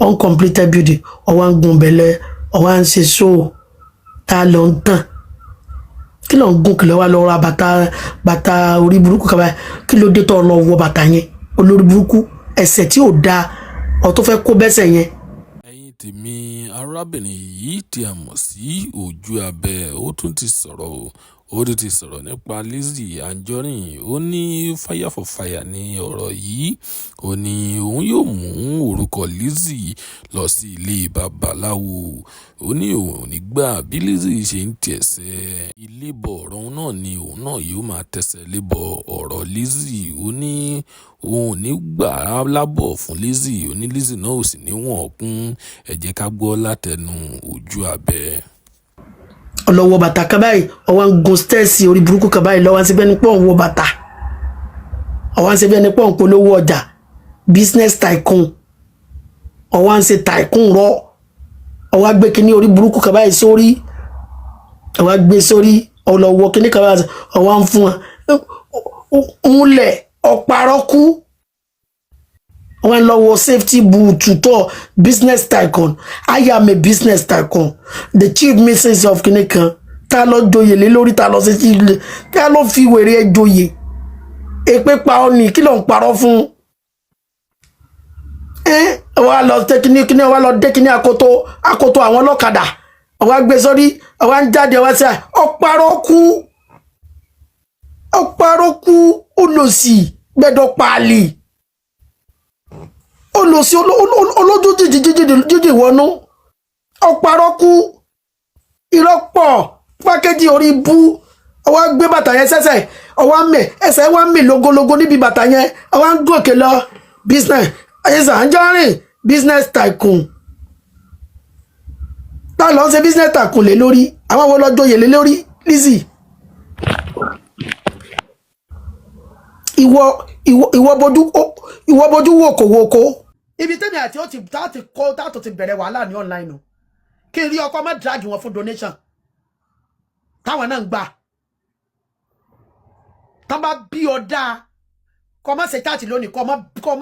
Uncompleted building, ọwọ́ ń gun bẹ̀lẹ̀, ọwọ́ ń ṣe show. Tá a lọ ń tàn? Kí ló ń gùn? Kí ló wá lọ ra bàtà, bàtà orí burúkú kaba? Kí ló dé tó lọ wọ bàtà yẹn? Olórí burúkú, ẹsẹ̀ tí ò dáa, ọ tó fẹ́ kó bẹ́sẹ̀ yẹn. Ẹ̀yin tèmi, arábìnrin yìí tí a mọ̀ sí Ojú Abẹ, ó tún ti sọ̀rọ̀ o. Ó tún ti sọ̀rọ̀ nípa Lizzy Anjorin. Ó ní fire for fire ní ọ̀rọ̀ yìí. Ó ní òun yóò mú orúkọ Lizzy lọ sí ilé babaláwo. Ó ní òun ò ní gbà. Bí Lizzy ṣe ń tẹ̀sẹ̀ ilé bọ̀ ọ̀rọ̀ òun náà ni òun náà yóò máa tẹ̀sẹ̀ lébọ̀ ọ̀rọ̀ Lizzy. Ó ní òun ò ní gbà á lábọ̀ fún Lizzy. Ó ní Lizzy náà ò sì ní wọ̀n kún. Ẹ jẹ́ ká gbọ́ látẹnu Ojú Abẹ. Ọlọ́wọ́ bàtà kan báyìí, ọwọ́ ń gun stairs orí burúkú kan báyìí lọ́wọ́, ń ṣe bẹ́ẹ̀ ni pọ̀ ń wọ bàtà, ọwọ́ ń ṣe bẹ́ẹ̀ ni pọ̀ ń polówó ọjà, business tycoon. Ọwọ́ ń ṣe tycoon rọ, ọwọ́ gbé kinní orí burúkú kan báyìí sórí, ọwọ́ gbé sórí, ọlọ́wọ́ kinní kan báyìí, ọwọ́ ń fún wọn ń lẹ̀ ọ̀parọ́ kú. Wọ́n lọ wọ safety boot tó. Business tycoon. I am a business tycoon, the chief missus of kinní kan. Tá lọ joyè lé lórí? Tá lọ sí chief? Tá lọ fi wèrè ẹ joyè? Èpè pa ọ ní. Kí ló ń parọ́ fún ẹ? Wọ́n lọ tẹ kíní kíní, wọ́n lọ dé kíní akoto akoto àwọn ọlọ́kadà, wọ́n gbé sórí, wọ́n ń jáde, wọ́n sẹ́ ọ̀parọ́ kú, ọ̀parọ́ kú. Olòṣì gbẹdọ̀ pààlì, olòṣì olójú jìjì jìjì jìjì wọnú, ọ̀parọ́ kú, irọ́ pọ̀, pákéjì orí bú. Ọwọ́ gbé bàtà yẹn sẹ́sẹ̀, ọwọ́ mẹ́ ẹsẹ̀ wá mì lógólógó níbi bàtà yẹn, ọwọ́ ń gòkè lọ. Business Lizzy Anjorin, business tycoon. Tá lọ ń ṣe business tycoon lé lórí? Àwọn wo lọ́jọ́ yè lé lórí? Lizzy, ìwọ ìwọ bojú wòkó wòkó. Ibi tẹ́mi àti ó ti tá ti kó tá tó ti bẹ̀rẹ̀ wàhálà ní online o. Kí n rí ọkọ má drag wọn fún donation táwọn náà ń gbà. Tán bá bí ọ dáa, kọ́ má ṣe chat lónìí, kọ́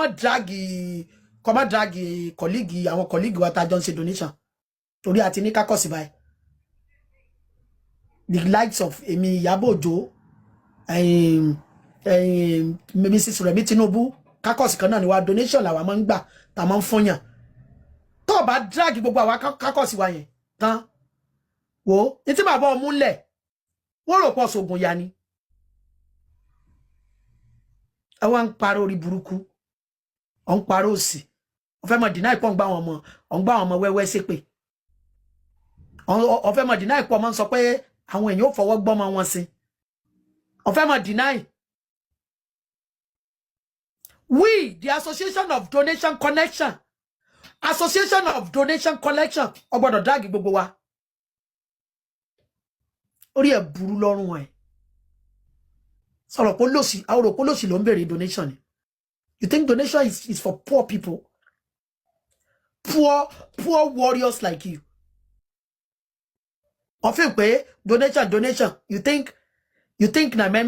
má drag colleague, àwọn colleague wa tá a jọ ń ṣe donation, torí àti ní kákọ́sì báyìí, the likes of èmi, Ìyábọ̀ Òjó, Mrs. Rẹ̀mí Tinubu, kákọ́sì kan náà ni wa. Donation làwa máa ń gbà tá a máa ń fúnyàn. Tó o bá drag gbogbo àwa kákọ́sì wa yẹn tán, wò ó ní tí bàbá ọmú lẹ̀, wọ́n rò pọ̀ sógun ya ni. Ẹ wá ń parọ́ orí burúkú, ọ̀ ń parọ́ òsì. Ó fẹ́ mọ̀ deny pọ̀ ń gbá àwọn ọmọ, ọ̀ ń gbá àwọn ọmọ wẹ́wẹ́ ṣépè. Ó fẹ́ mọ̀ deny pọ̀ mọ́ ń sọ pé àwọn èèyàn ò fọwọ́ gbọ́mọ wọn sí. Ó fẹ́ mọ̀ deny. We, the Association of Donation Connection, Association of Donation Collection, ó gbọ́dọ̀ drag gbogbo wa. Orí ẹ̀ burú lọ́rùn ẹ̀. Sọ̀rọ̀ pé lòsì, àwọn rò pé lòsì ló ń béèrè donation ni. You think donation is for poor people, poor warriors like you? Wọ́n fi pé donation, donation, you think na men.